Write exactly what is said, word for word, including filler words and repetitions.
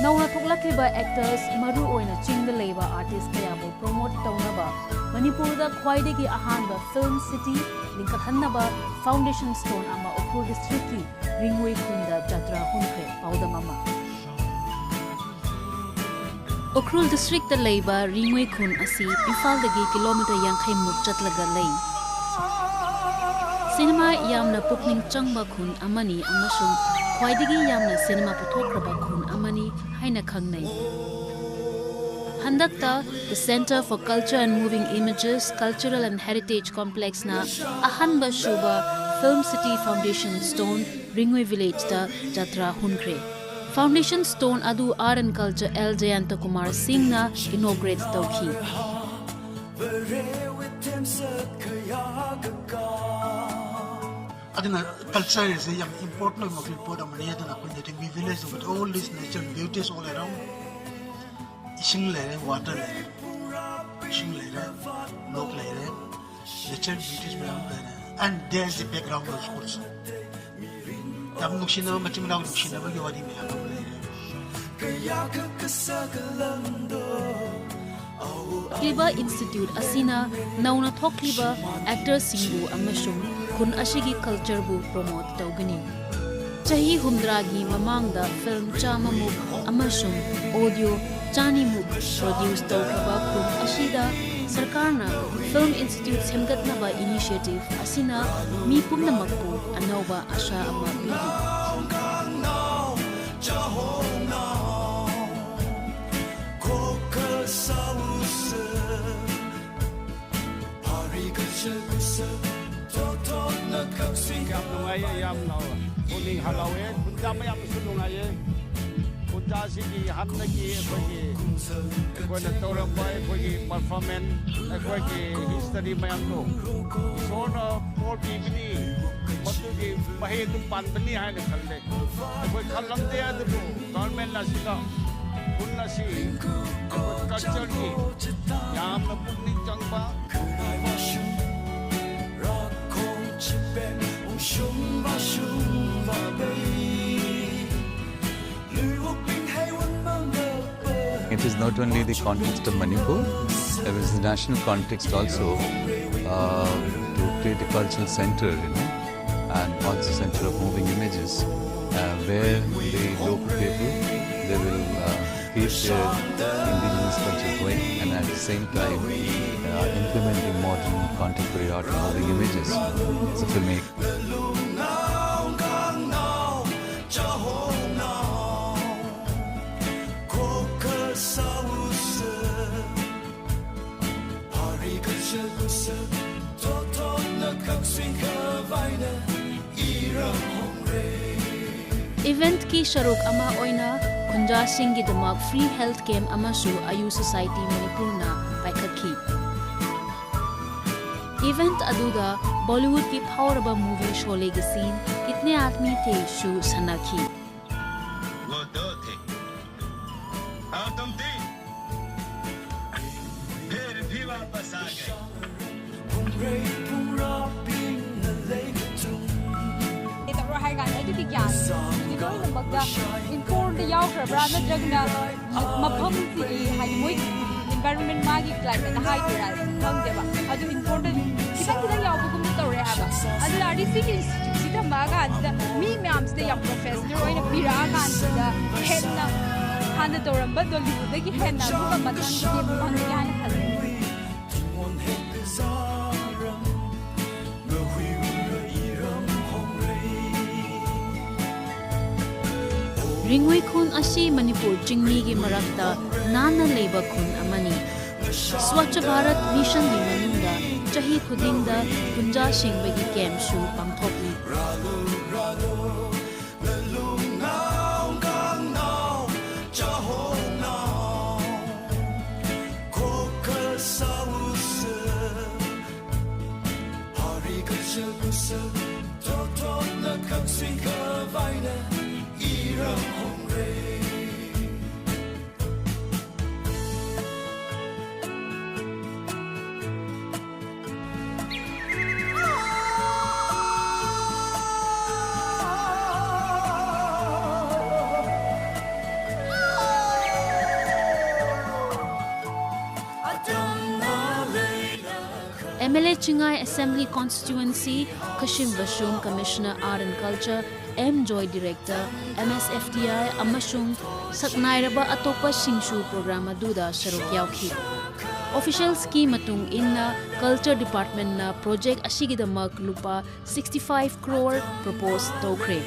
Naona thoklakliba actors, maruoina chingda leiba artist kayābu promote tounaba, Manipurda khwaidagi ahānba film city lingkahānnaba foundation stone ama Ukhrul district ki Ringui khunda jatra hunkhre, paodam ama. Ukhrul district da leiba Ringui khun asi Imphaldagi kilometer yangkhaimuk zatlaga lei. Cinema yamna pukning changba khun amani amashung khwaidagi yamna cinema puthokraba khun amani haina khangnei. Handakta, the Centre for Culture and Moving Images Cultural and Heritage Complex na ahānba shuba Film City Foundation Stone Ringui Village da jatra hunkhre. Foundation Stone adu Art and Culture L Jayanta Kumar Singh na inaugurate toukhi. Adina culture is a important of important amani adina khuinda Ringui village with all these natural beauties all around. Ishing leire, water leire, ishing leire, lok leire, natural beauties mayam leire, and there's the background of schools. Tam nukshina, machimnao nukshina, ba yuwadi mayam leire. Kayākha kasā kalamdo. Kaliba institute asina naona thoklakliba actors singbu amashung khun ashigi culture bu promote tougani. Chahi humdragi mamangda film chāmamuk amashung audio chānimuk produce toukhaba khun ashida sarkarna film institute semkatnaba initiative asina mi pumnamakpu anaoba asha ama pili. Yam nungai, yam nao. Phuning halao e, khunja mayam su nungai e. Khunja siki hānna ki, akhoi ki, akhoi na tauram bai, akhoi ki performance, akhoi ki history mayam lo. Sona, all ki bini, matu ki, mahe tu pan bini hai na khalle. Akhoi khalam te adu lo, government na sila, khun na si, akhoi culture ki, yamna pukning changba. It is not only the context of Manipur, there is the national context also, uh, to create a cultural center, you know, and also center of moving images, uh, where the local people, they will, uh, keep their indigenous culture going and at the same time, uh, implementing modern contemporary art and moving images. It's a filmmaker. Event ki sharuk ama oina khunjasinggi damak free health camp amashu Ayush Society Manipur na paikhakhi. Event aduda Bollywood ki phaoraba movie Sholay ki scene Kitne Aadmi The shu sanakhi. वो दो थे, और तुम तीन फिर भी वापस आ गए। Taro hai kan, aduki kya, hindi ko na magda, inform da yaokhra bra na drag na, mafam si, hai, moi, environment magi climate hai kira, khangdeba. Adu important, khitang khitang yaokhagum tare haba. Adu lari si ki, sida maga, sida mi mayam sida yang professional oina pira kan sida, henna, hānda tauramba Dollywood dagi henna, kuma matang si, mang ya na khala. Ringui khun ashi Manipur chingmigi marakta nana leiba khun amani. Swachh Bharat Mission li maningda chahi khudingda khunjasingwui camp shu pangthokli. M L A Chingai Assembly Constituency, Khashim Vashum, Commissioner Art and Culture, M Joy, Director, M S F D I, amashung saknairaba atokpa singsu program aduda sharuk yaoki. Official scheme matung inna Culture Department na project ashigidamak lupa sixty-five crore propose tokre.